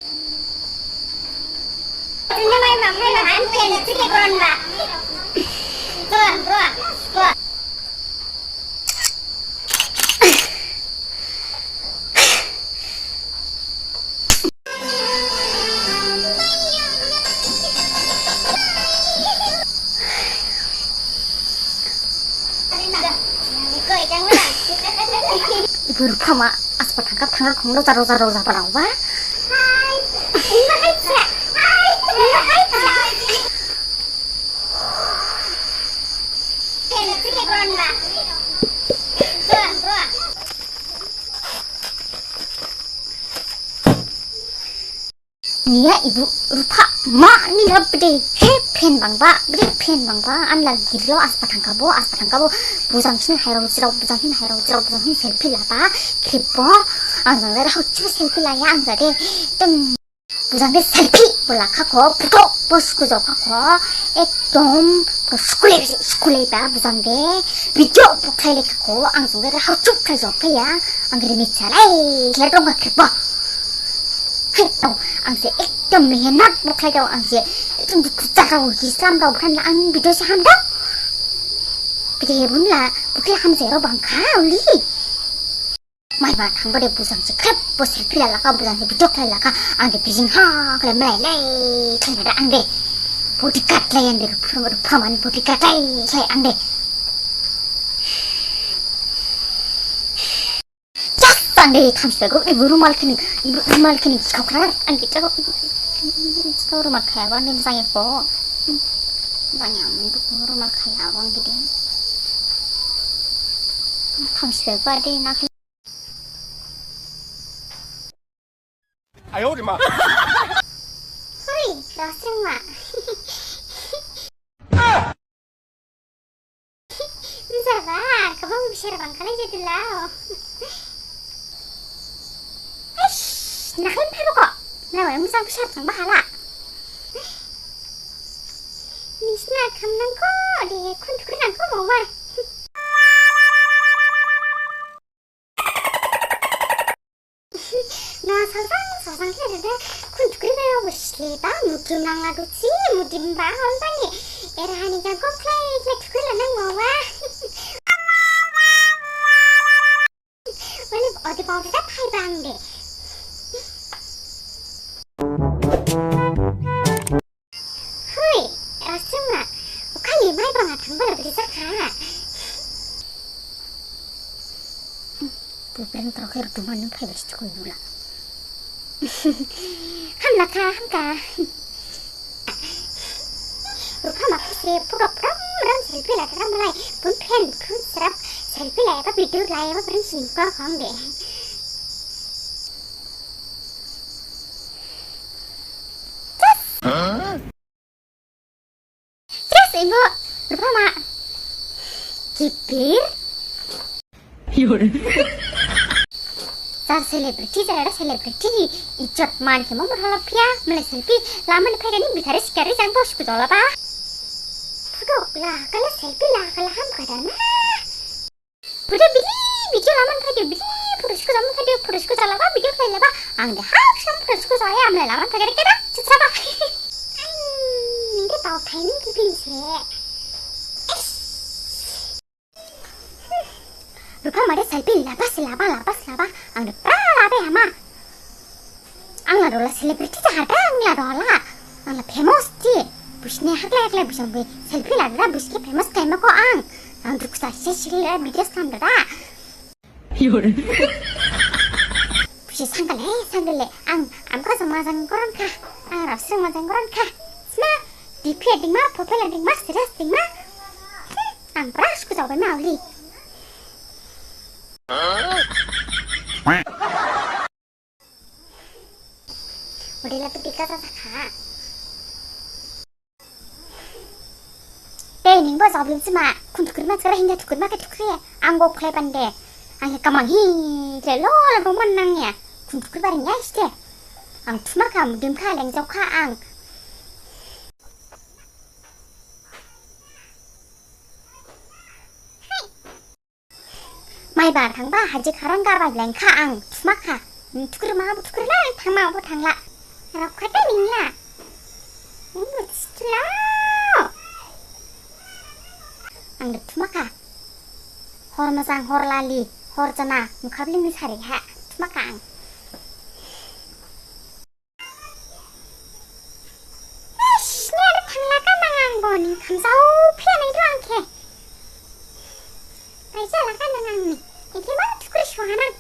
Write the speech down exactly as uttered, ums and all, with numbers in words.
Ibu Rupama, aspa thangkha thangkha khong roja roja roja barang ba. Niya ibu Rupama ni lap bede he phen bang ba, bede phen bang ba, an la giri lo aspa thangkha bo, aspa thangkha bo, bujang hin hairao jirao, bujang hin hairao jirao, bujang hin selfie la ba, khrip bo, ang jang jare hauchu selfie la ya, ang jare, tem, bujang de selfie bo la kha kho, photo bo sku jo kha kho, ekdom, sku le, sku le ba, bujang de, video bo khlai le kha kho, ang jang jare hauchu khlai jo kha ya, ang jare ni chalai, khlai dong kha khrip bo. Hai, tau, ang se ekdom mehnat bo khlai dao, ang se ekdom dukhu jadao, hislam dao, bukhan la ang video se ham dao. Bede hebun la, bukhe ham se ro bang kha, uli. Mai ba thang bade bujang se khrip bo selfie la la kha, bujang se video khlai la kha, ang de bijing ha, khlai malai lai, khlai da ang de. Bodyguard lai ang de, Rupama, Rupama ni bodyguard lai, lai ang de. Just ang de tham sibego, ibu rumal khini, ibu rumal khini, sikhao khara, ang de, sikhao rumal khaya, ang de, jaya kho. Jaya, ibu rumal khaya, ang de. Tham sibego, de, na. Ayo, de ma. Hoi, Rasringma. Jaba, gabang bisar bang khalai jadi lao. Eish, nakhlim phaiba kho. Nawa mujang bisar thangba hala. Nisna khamnang kho, de khun thukhri nang kho bawa. Na sasang sasang khe dede khun thukhri ba bo sle ba mudim nang la dusi mudim ba hol ba ni. Era hani jang kho khlai khlai thukhri la nang bawa. Wale ode bawa da phai bang de. Hoi, Rasringma, okhali mai bang ha thangba la bede jakha? Bo prank khe Rupama ning phaiba sikhao nula. Hamla kha, hamkha. Rupama khe se pura pura ram selfie la kha malai, bun phen bun srap selfie la ba video la ba prank sing kha khang de. Huh? Yes, ibu, Rupama. Kipir. Jar celebrity, jar ada celebrity. Ijot man khe mo berhala pia, mele selfie. Laman phaidani bithari sikari jang bos ku dola ba. Photo la kala selfie la kala ham kada na. Photo bili video laman phaidi bili photo sku jaman phaidi photo sku jalaba video khlailaba. Ang de hak sam photo sku jaya amlai laman phagari keda chitra ba. Ang ningde tau thaining kipin se. Rupama de selfie laba se laba laba se laba. Ang de pra labe ama. Ang la dola celebrity jahar da ang la dola. Ang la famous ti. Busne hakle hakle busam be selfie la da buske famous time ko ang. Ang duksa se sila video slam da. Busi sanggale sanggale ang amka jang majang goran kha. Ang rap sing majang goran kha. Sma diphe dingma popular dingma serious dingma. Ang brush ku jauh ma uli. Modela tu tika sa sa kha. Tei ning bo jablim sima khun thukhri ma chara hinga thukhri ma khe thukhri. Ang go khlai pande. Ang he kamang hi khlai lo la roman nang ya. Khun thukhri baring ya iste. Ang thuma kha mudim kha leng jok kha ang. Maibar thangba hajik harang garbai lengkha ang thumakha. Thukrima bo thukrila thangma bo thangla. Rok khata ningla. Ningbo thikla. Ang de thumakha. Hor mojang, hor lali, hor jana, mukhabling ni sari ha. Thumakha ang. Sini ada thanglaka nang ang bo ning khamjao phiya nai du ang khe. Paisa laka nang ang ni. Eke ma thukri suhanang.